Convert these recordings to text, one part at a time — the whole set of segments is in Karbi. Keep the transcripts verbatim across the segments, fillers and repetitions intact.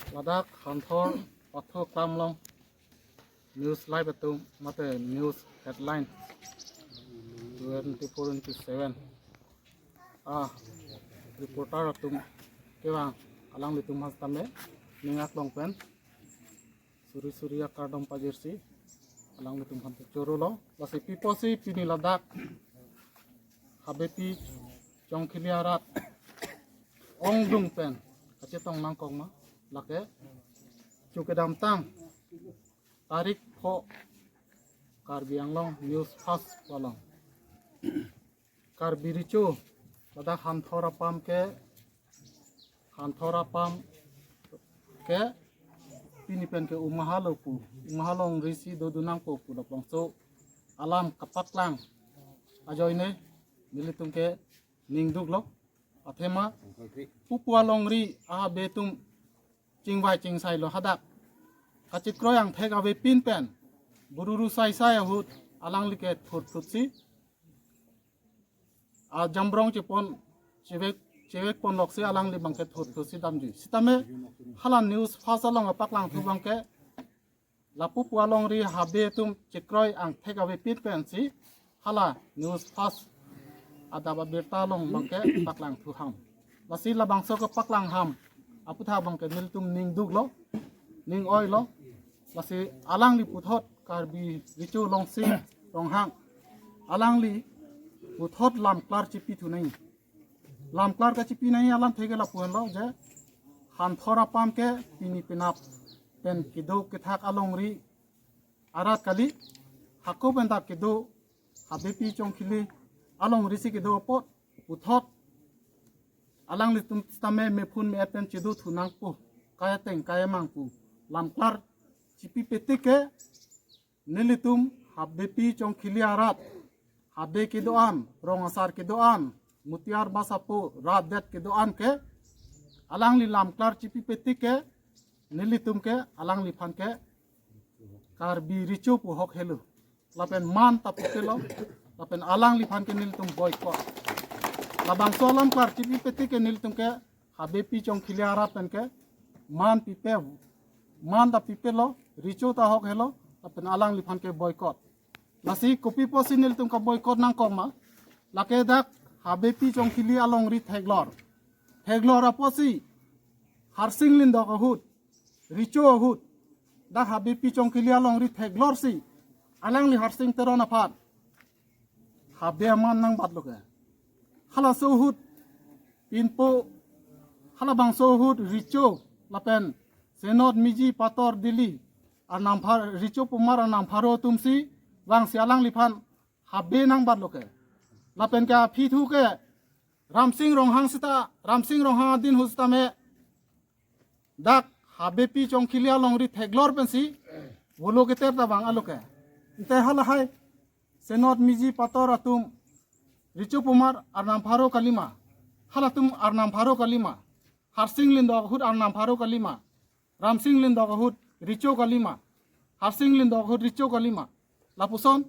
Ladak Hanthor pathu klam along news live atum mate news headline twenty-four into seven a reporter atum kevang alanglitum hastame ning aklong pen suri suri akardom pajirsi alanglitum aphan choro lo. Lasi pi apotsi pini ladak Habepi Chongkhili arat ongdung pen kachetong nangkok ma, lake chu kedamtang tarik pho Karbi Anglong News Fast along Karbi Recho ladak Hanthor apam ke, Hanthor apam ke pini pen ke umahalo pu, umahalo ngrisi dodun nangpo pu lapuson alam kapaklang ajoine nelitum ke ningduk lo. Athema pupu alongri Habe atum chingvai chingsai lo hadak. Kachikroi angthek avepin pen bururu saisai ahut alangli ke thurthutsi ajambrong chepon chevek chevek ponloksi alangli abang ke thurthutsi damji. Sitame hala News Fast along apaklangthu abang ke lapupu alongri Habe atum chikroi angthek avepin pensi hala News Fast adap abirta along abang ke paklangthu ham. Lasi labangso kepaklang ham aputhak abang ke nelitum ningduk lo, ning-oi lo. Lasi alangli puthot Karbi Recho Longsing Ronghang alangli puthot lamklar chipi thunai. Lamklar kachipi nangji alamthe ke lapu henlo je Hanthor apam ke pini penap pen kedo kethak alongri arat kali, hako pen dak kedo Habepi Chongkhili alongri si kedo apot puthot alanglitum sitame mephun me-et pen chedo thu nangpo, kaya teng kaya mang pu lamklar chipi petik ke nelitum Habepi Chongkhili arat, Habe kedo-an, rong asar kedo-an, mutiar basapo rat det kedo-an ke alangli lamklar chipi petik ke nelitum ke alangliphan ke Karbi Recho pu hok helo. Lapen man ta pipelo, lapen alangliphan ke nelitum boycott. Labangso lamklar chipi petik ke nelitum ke Habepi Chongkhili arat pen ke man pipe, man ta pipelo, Recho ta hok helo, lapen alangliphan ke boycott. Lasi kopi apotsi nelitum ke boycott nangkok ma, lake dak Habepi Chongkhili alongri theklor. Theklor apotsi Harsing Lindok ahut, Recho ahut, dak Habepi Chongkhili alongri theklorsi alangli Harsing Teron aphan Habe aman nangbatlo ke. Halaso ahut pinpo, halabangso ahut Recho lapen Senot Miji Pator Dili arnam phar-, Recho pumar arnam pharo atumsi vangsi alangliphan Habe nangbatlo ke. Lapen ke aphi thu ke Ramsing Ronghang sita, Ramsing Ronghang adin ahut sitame dak Habepi Chongkhili alongri theklor pensi volo keter ta vang alo ke. Ante halahai Senot Miji Pator atum Recho pumar arnam pharo kalima, halatum arnam pharo kalima, Harsing Lindok ahut arnam pharo kalima, Ramsing Lindok ahut Recho kalima, Harsing Lindok ahut Recho kalima. Lapuson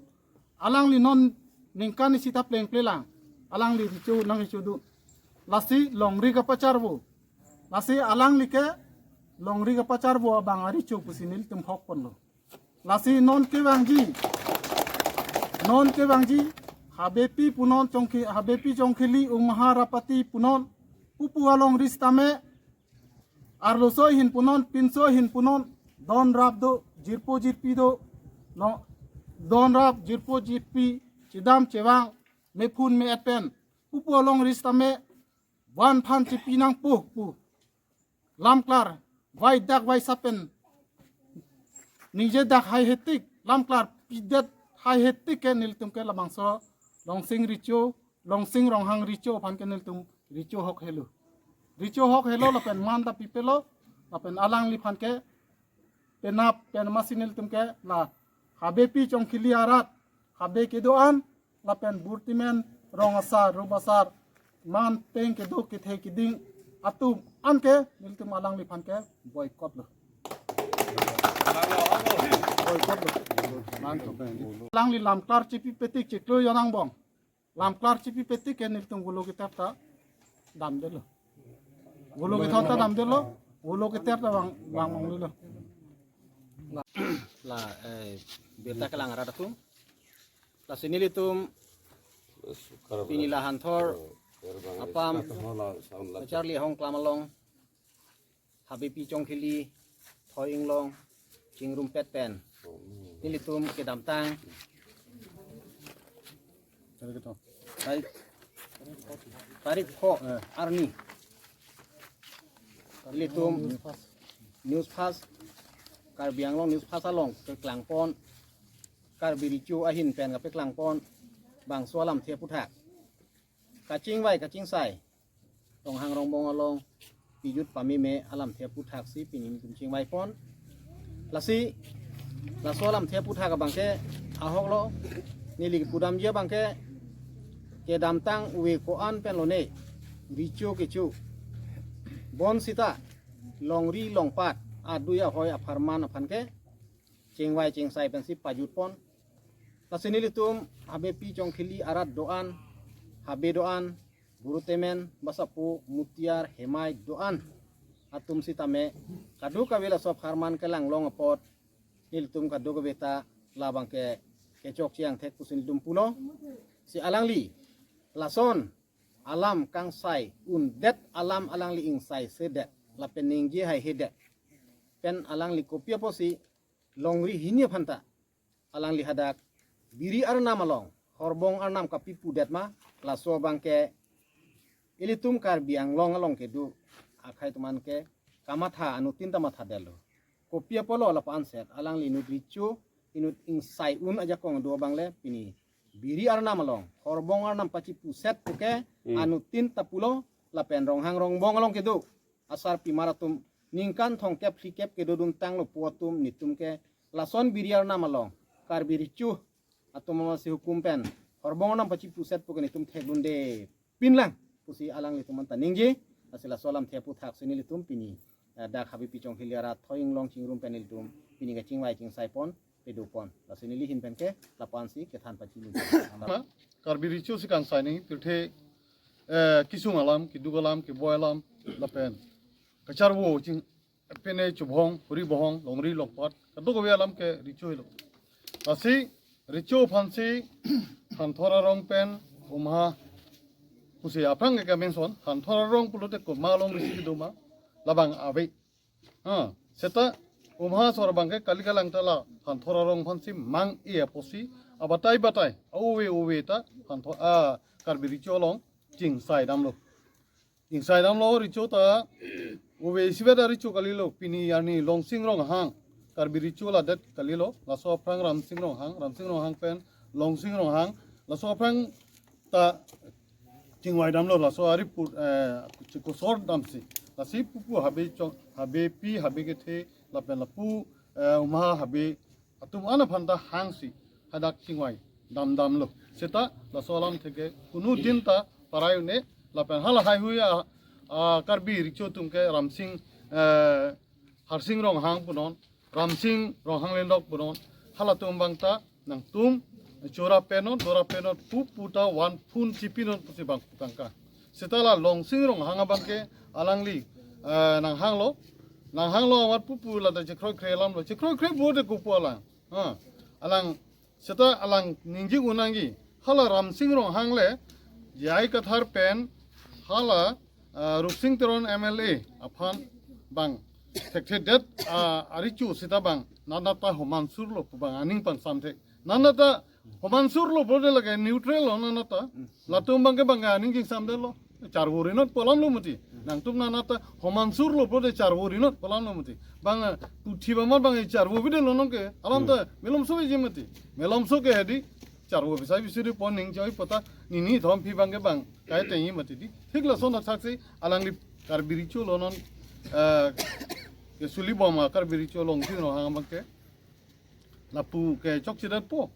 alangli non ningkan isi ta plengple lang, alangli Recho nangkechodun. Lasi longri kapacharvo. Lasi alangli ke longri kapacharvo abang a-Recho pusi nelitum hok ponlo. Lasi non kevangji, non kevangji Habepi punon Chongkhi-, Habepi Chongkhili Umha Rapati punon pupu alongri sitame arloso ahin punon, pinso ahin punon, don rap do, jirpo jirpi do, no, don rap, jirpo jirpi, chedam chevang, mephun me-et pen pupu alongri sitame van phan chipi nangpo pu lamklar vai dak vai sap pen ningje dak haihetik, lamklar pidet haihetik ke nelitum ke labangso Longsing Recho, Longsing Ronghang Recho aphan ke nelitum Recho hok helo. Recho hok helo lapen man ta pipelo, lapen alangliphan ke penap pen masi nelitum ke la Habepi Chongkhili arat, Habe kedo-an, lapen burtimen rong asar, rup asar, man peng kedo kethe keding atum an ke nelitum alangliphan ke boycott lo. Boycott lo. Alangli lamklar chipi petik chiklo yonang bong. Lamklar chipi petik ke nelitum volo keter ta damdetlo. Volo kethon ta damdetlo. Ulo keter ta bang bang bang dulu. La eh, birta kelang arat atum. Lasi nelitum pini la Hanthor apam kacharli ahong klam along Habepi Chongkhili, Thoi Inglong, Chingrumpet pen nelitum kedamtang tarik, tarik pho arni nelitum News Fast, Karbi Anglong News Fast along keklangpon, Karbi Recho ahin pen kapeklangpon bangso alamthe aphuthak, kachingvai kachingsai, ronghang rongbong along pijut pameme alamthe aphuthak si pini nelitum chingvaipon. Lasi laso alamthe aphuthak abangke ahok lo, neli kepudamji abangke kedamtang ove ko-an pen lone, recho kecho, bonsita longri longpat adui ahoi apharman aphan ke chingvai chingsai pensi pajutpon. Lasi nelitum Habepi Chongkhili arat do-an, Habe do-an, Guru Temen, Basapu, Mutiar, Hemai do-an atum sitame kadokave laso apharman kelang long apot nelitum kadokave ta labangke kechokche angthek pusi nelitum pulo. Si alangli lason alam kangsai undet alam alangli ingsai sedet lapen ningje haihedet pen alangli kopi apotsi longri hini aphanta alangli hadak biri arnam along horbong arnam kapipudet ma, laso abangke ilitum Karbi Anglong along kedo akhai atum an ke kamatha, anuttin ta mathadetlo. Kopi apotlo lapu-an set alangli inut recho, inut ingsai un ajakong do abangle pini biri arnam along horbong arnam pachipuset puke Hmm. anuttin ta pulo, lapen ronghang rongbong along kedo asarpimar atum ningkan thomkep phlikep kedodun tanglo pu atum nelitum ke lason biri arnam along Karbi Recho atum amatsi hukum pen horbong arnam pachipuset puke nelitum thekdunde pinlang pusi alanglitum anta ningje. Lasi laso alamthe aphuthak si nelitum pini, eh, dak Habepi Chongkhili arat Thoi Inglong Chingrum pen nelitum pini kachingvai chingsaipon, pedopon. Lasi neli ahin pen ke lapu-ansi kethan pachini. Ma, Karbi Recho si kangsai nangji pirthe, eh, kesung alam, keduk alam, keboi alam, lapen kacharvo ching, pene chubhong, huri bohong, longri longpat, kadokave alam ke recho helo. Lasi recho aphansi Hanthor arong pen umha pusi aphrang ke kamenson, Hanthor arong pulote komat alongri si kedo ma, labang ave. Ha, seta umha asor abangke kali kalang ta la Hanthor arong aphansi mang-e apotsi abatai batai, a-ove ove ta Hanthor, a, Karbi Recho along chingsai damlo. Ingsai damlo recho ta, ove isivet arecho kalilo, pini arni Longsing Ronghang, Karbi Recho ladet kalilo, laso aphrang Ramsing Ronghang, Ramsing Ronghang pen Longsing Ronghang, laso aphrang ta chingvai damlo, laso ari put, eh, chikosor damsi. Lasi pupu Habe Chong, Habepi, Habe kethe, lapen lapu, eh, umha Habe atum an aphan ta hangsi hadak chingvai dam damlo. Seta laso alamthe ke kunu din ta parai un-e, lapen hala haihui a, a Karbi Recho atum ke Ramsing, eh, Harsing Ronghang punon, Ramsing Ronghang Lendok punon, halatum abang ta nangtum chora penon, dora penon, pupu ta van phun chipinon pusi bang putangka. Seta la Longsing Ronghang abangke alangli, eh, nanghanglo, nanghanglo amat pupu la ta chekroikre alamlo, chekroikre pulote kopu alang. Ha, alang, seta alang ningje un nangji. Hala Ramsing Ronghang le, J I Kathar pen, hala, ah, Rupsing Teron M L A aphan bang thekthedet, ah, arecho seta bang nanata homansur lo pu bang aning pansam thek. Nanata homansur lo pulote lake neutral lo nanata. Latum abangke bang aning chingsamdetlo. Charvo rinot pu alamlo mati. Nangtum nanata homansur lo pulote charvo rinot pu alamlo mati. Bang, eh, puthi bama bang, eh, charvovedetlo nonke. Alam ta melomso veji mati. Melomso ke hedi charvo bisai bisuri pon ning choi pota nini thom phi abangke bang kaitengji mati di. Thik lason athaksi alangli Karbi Recho lo non, eh, kesuli bom a Karbi Recho Longsing Ronghang abangke lapu ke chokchedetpo.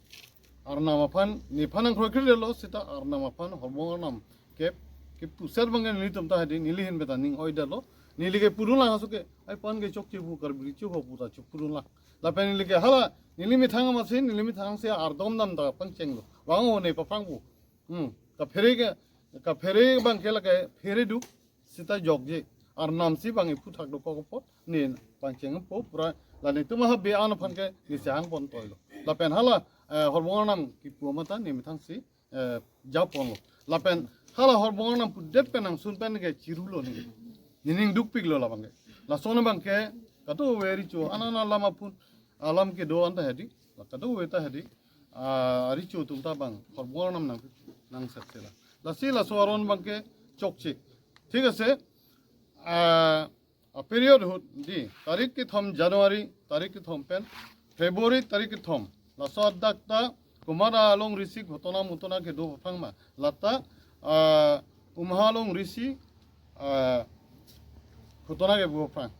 Arnam aphan, nephan nangkroikredetlo seta arnam aphan, horbong arnam ke, kepuset abangke nelitum ta hedi, neli ahin pen ta ning oidetlo. Neli ke pudunlang aso ke, ai pan ke chokche pu Karbi Recho ho pu ta chokpudunlang. Lapen neli ke hala, neli methang amatsi, neli methang si ardom dam ta pangchenglo. Vang-o ne paphrangpo. Hmm, kaphere ke, kaphere abangke lake phere duk, seta jokje. arnam si bang iphuthak dokok apot ne pangcheng po pura la netum ahabi an aphan ke ne sehang pon toilo. Lapen hala, eh, Horbung Arnam kipu mata ne methang si, eh, japonlo. Lapen hala Horbung Arnam pudet pen nangsun pen ke chirulo ne. Ne ning dukpiklo labang ke. Lason abang ke kadokave richo anana lam apun alam kedo anta hedi. La kadokave ta hedi. Ah, richo atum ta bang Horbung Arnam nang nang sep sela. Lasi laso aron abang ke chokche. Thik ase. Ah, a period ahut di tarik kethom January, tarik kethom pen February tarik kethom. Laso adak ta komat alongri si ghotona mutona kedo aphrang ma. Lata, ah, Umha alongri si, ah, ghotona kedo aphrang.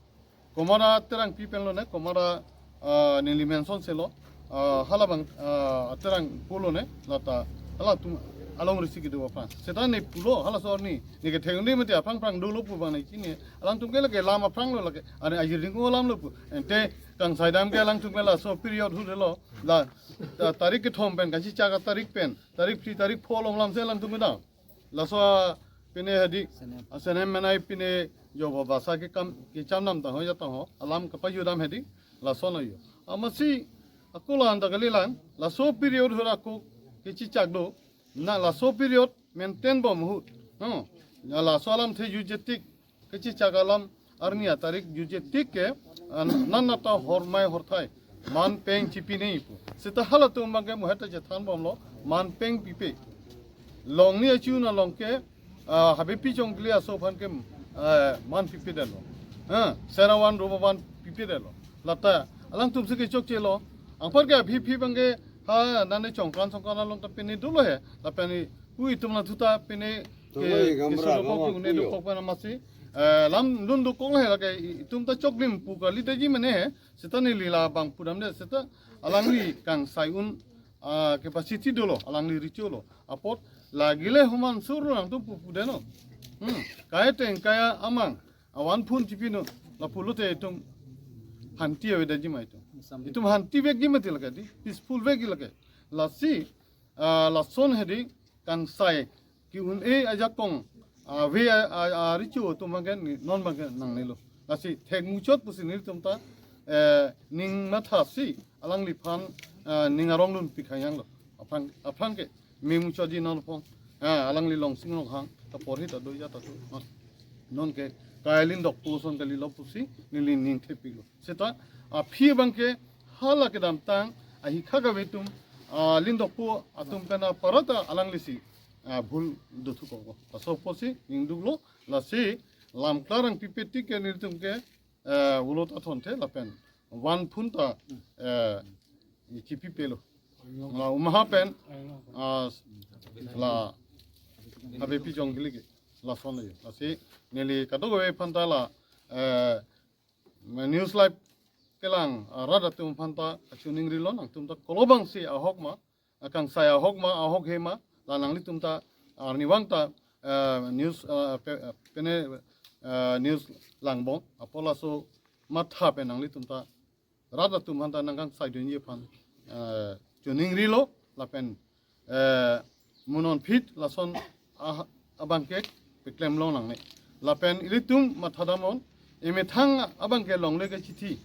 Komat aterang pi penlo ne, komat, ah, neli mention selo, ah, hala bang, ah, aterang pulo ne, lata, halatum alongri si kedo aphrang. Seta ne pulo, halaso arni, ne ketheng un-e mati aphrang phrang dolo pu bang ne chini, alangtum ke lake lam aphranglo lake, ani ajir ding alam lo pu. Ante kangsai dam ke alangtum ke laso period ahut lo, la, ta-, tarik kethom pen, kachichak atarik pen, tarik phli, tarik pho along lam si alangtum ke dam. Laso pine hedi, senem, a senem menai pine jo ba basa kekam, kecham dam tangho ya tangho, alam kapajudam hedi, lason ayo. Amatsi, ako la anta kalilang, laso period ahut ako kechichak do, na laso period maintain bom ahut. No, ya laso alamthe jutje tik, kechichak alam arni atarik jutje tik ke, an, nana ta hormai horthai, man peng chipinei pu. Seta halatum abang ke muhet ta chethan bomlo, man peng pipe. Longri achu na along ke, ah, Habepi Chongkili aso aphan ke, ah, man pipe detlo. Ah, Sera Van Ruba Van pipe detlo. Lata, alangtum si kechokchelo. Anpar ke aphi phi abang ke, ha, nane Chongkran Chongkran along ta pine dolo he. Lapen i, u itum na thuta pine ke, Toloi gamra keso dokok gamra pu ne puyo. Dokok pen amatsi. Eh, lam lun dokok he lake i-, itum ta choklim pu kali ta ji mene he. Seta neli la bang pudam de seta alangli kangsai un, ah, capacity dolo, alangli richolo. Apot lagile human suru nangtum pu pudeno. Hmm, kaya teng kaya amang, avan phun chipino, lapulote itum hanti avedetji ma itum. Itum hanti vekji mati lake di, peaceful vekji lake. Lasi, ah, lason hedi kangsai ke-un-e ajakong, ah, ave a, a, a richo atum abang ke ni, non abang ke nangnelo. Lasi thek muchot pusi nelitum ta, eh, ning matha si alangliphan, eh, ning arong dunpik hang yanglo. Aphrang, aphrang ke me muchotji non pong. Ah, alangli Longsing Ronghang ta porhi ta do ya ta tu. Ah, non ke kai Lindokpo ason kalilo pusi neli ning thepiklo. Seta aphi abang ke hala kedamtang ahikha kave atum, ah, Lindokpo atum kana parata alanglisi, ah, bhul dothu koko. Laso apotsi ning duklo, lasi lam klarang pipe tik ke nelitum ke, eh, ulo ta thonthe lapen van phun ta, eh, chipipelo. La Umha pen, ah, la Habepi Chongkili ke lason ayo. Lasi neli kadokave aphan ta la, eh, news live kelang, ah, rat atum aphan ta kachiningrilo, nangtum ta kolobangsi ahok ma, akangsai ahok ma, ahok he ma, la nanglitum ta, ah, arnivang ta, eh, news, ah, pe-, eh, pene, eh, news langbom, apot laso matha pen nanglitum ta rat atum aphan ta nangkangsai dunji aphan, eh, chiningrilo, lapen, eh, mo non phit lason ah, abang ke peklem long nangne. Lapen ilitum mathadamnon, emethang abang ke longle kachithi.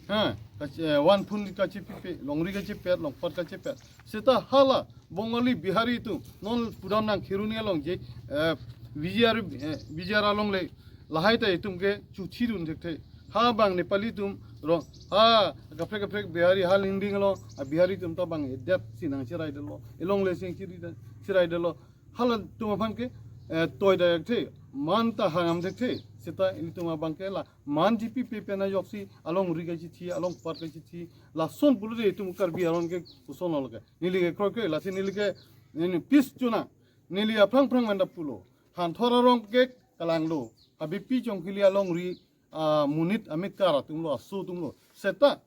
Ha, kachi-, eh, van phun kachipipe, longri kachipet, longpat kachipet. Seta hala Bongali Bihari atum non pudam nang Kheroni along je, eh, V G R, eh, V G R along le lahai ta itum ke chuthi dun thekthe. Ha bang Nepali atum rong, ha kaprek kaprek Bihari, ha Lingding along, a Bihari atum ta bang edet si nangchirai detlo, elongle si chiri de, chirai detlo. Halatum aphan ke, eh, toi da thekthe, man ta hangam thekthe. Seta ilitum abang ke la man chipipe pen ajoksi alongri kachithi, alongpat kachithi, lason pulote itum Karbi aron ke koson lo ke. Neli ke kroikre, lasi neli ke, neli pis chuna, neli aphrang phrang manda pulo. Hanthor arong ke kalanglo. Habepi Chongkili alongri, ah, monit amitkar atumlo, aso atumlo. Seta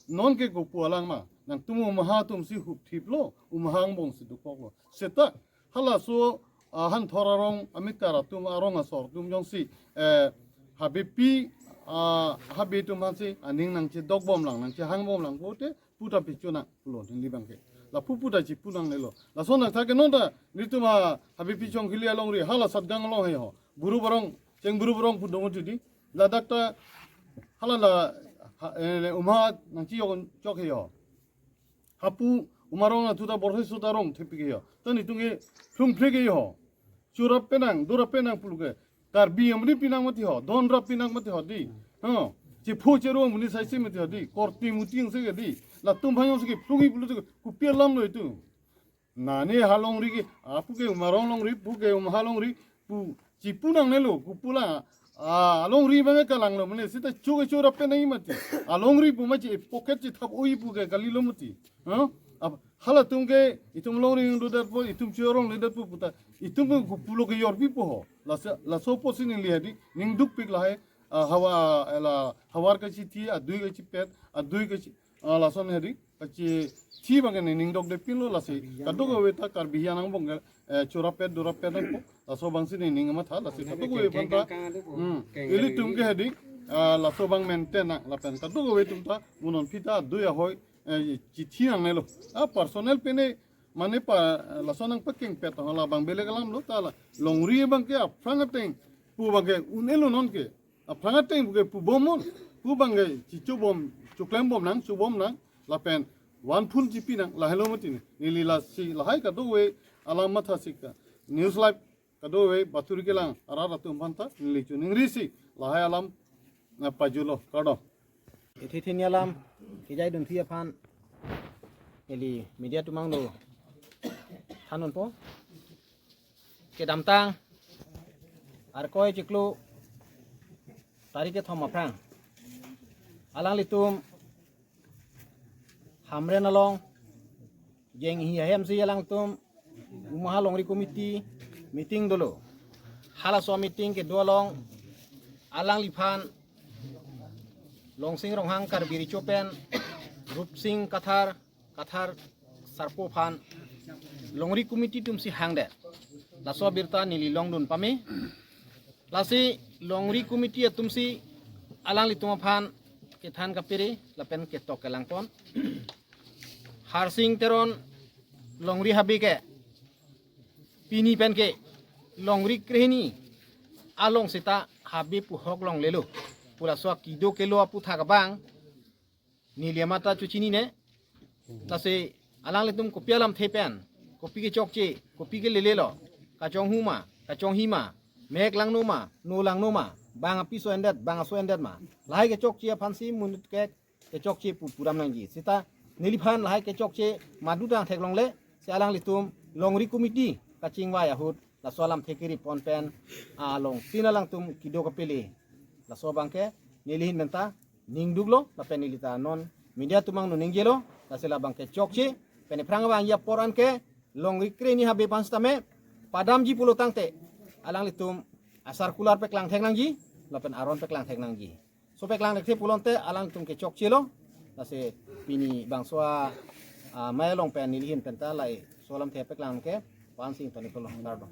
non ke kopu alang ma, nangtum Umha atum si hupthiplo, Umha angbong si dokoklo. Seta halaso, ah, Hanthor arong amitkar atum, arong asor atum jongsi, eh, Habepi, ah, Habe atum aphansi aning nangchedok bomlang, nangchehang bomlang pote, pu ta pichuna pulo neli abang ke. La pu pu ta chipu nangnelo. Lason athak ke non ta nelitum a Habepi Chongkili alongri hala Satgaon along he ho. Buru Barong, Cheng Buru Barong pu dong tidi. Ladak ta hala la ha, eh, umha nangchijok chok he ho. Hapu Uma Rong athu ta borhe suta rong thepik he ho. Ta netum ke phlung phlek he ho. Chorap penang, dorap penang pulo ke. Karbi amonit pinang mati ho, don rap pinang mati ho dei. Ha. Chepho chero amonit saisi mati ho dei. Korte muting se ke dei. Latum aphan jongsi kephlungji pulote kopi alam lo itum. Nane ha longri ke, apu ke Uma Rong longri, pu ke Umha longri, pu chipu nangnelo, kopulo. A, alongri abang ke kalanglo mane, seta cho ke chorap penang mati. Alongri pu ma chi pocket chithap oi pu ke kalilo mati. Ha? Ap-, halatum ke, itum longri ingdodetpo, itum chorong ledetpo puta, itum ke kopulo ke jor pipo ho. Laso, laso apotsi neli hadi, ning dukpik lahai, a, hawa, la, havar kachithi, adui kachipet, adui kachi, a, lason hadi, kachithi abang ke nening dok de pinlo lasi. Kadokave ta Karbi hian angbong ke, eh, chorap pet, dorap pet nangpo. Laso abangsi nening matha lasi. Kadokave aphanta. Hmm. Ilitum ke hadi, ah, laso abang maintain nang lapen kadokave atum ta, mo non aphi ta adui ahoi, eh, chithi nangnelo. A personal pen ne, mane pa, laso nangpakeng pet ho labang belek alam lo ta la. Longri abang ke aphrang ateng pu abang ke un-elo non ke. Aphrang ateng pu ke pubom non. Pu abang ke chichobom, choklembom nang, chobom nang. Lapen vanphun chipi nang, lahelo mati ne. Neli lasi lahai kadokave alam mathasi ka. News Live kadokave baturi kelang arat atum aphanta neli choningrisi lahai alam, ah, pajulo, kardom. Ithi thini alam kejaidunphi aphan neli media atum angno thandunpo. Kedamtang Arkoi chiklo tarik kethom aphrang alanglitum Hamren along jenghi ahemsi alangtum Umha Longri Committee meeting dolo. Halaso meeting kedo along alangliphan Longsing Ronghang Karbi Recho pen Rupsing Kathar, Kathar sarpo aphan Longri Committee atumsi hangdet. Laso abirta neli longdun pame. Lasi Longri Committee atumsi alanglitum aphan kethan kapere lapen ketok kelangpon. Harsing Teron longri habe ke pini pen ke longri krehini along seta habe pu hok longlelo. Pu laso kedo kelo aputhak abang neli amat ta chochinine. Lasi alanglitum kopi alamthe pen, kopi kechokche, kopi kelelelo, kachonghu ma, kachonghi ma, mek langno ma, no langno ma, bang apiso endet, bang aso endet ma, lahai kechokche aphansi monit ke kechokche pu puram nangji. Seta neliphan lahai kechokche madutang theklongle, si alanglitum Longri Committee kachingvai ahut laso alamthe keripon pen along tin alangtum kedo kapele. Laso abang ke neli ahin pen ta ning duklo, lapen neli ta non media atum angno ningjelo, lasi labang ke chokche, pen ephrang abang apor an ke longri krehini habe aphan sitame padamji pulo tangte alanglitum a circular paklang thek nangji, lapen aron paklang thek nangji. So paklang thekthe pulote alangtum kechokchelo, lasi pini bangso a, a, mai along pen neli ahin pen ta lahai so alamthe paklang ke pansing toni pulo, kardom.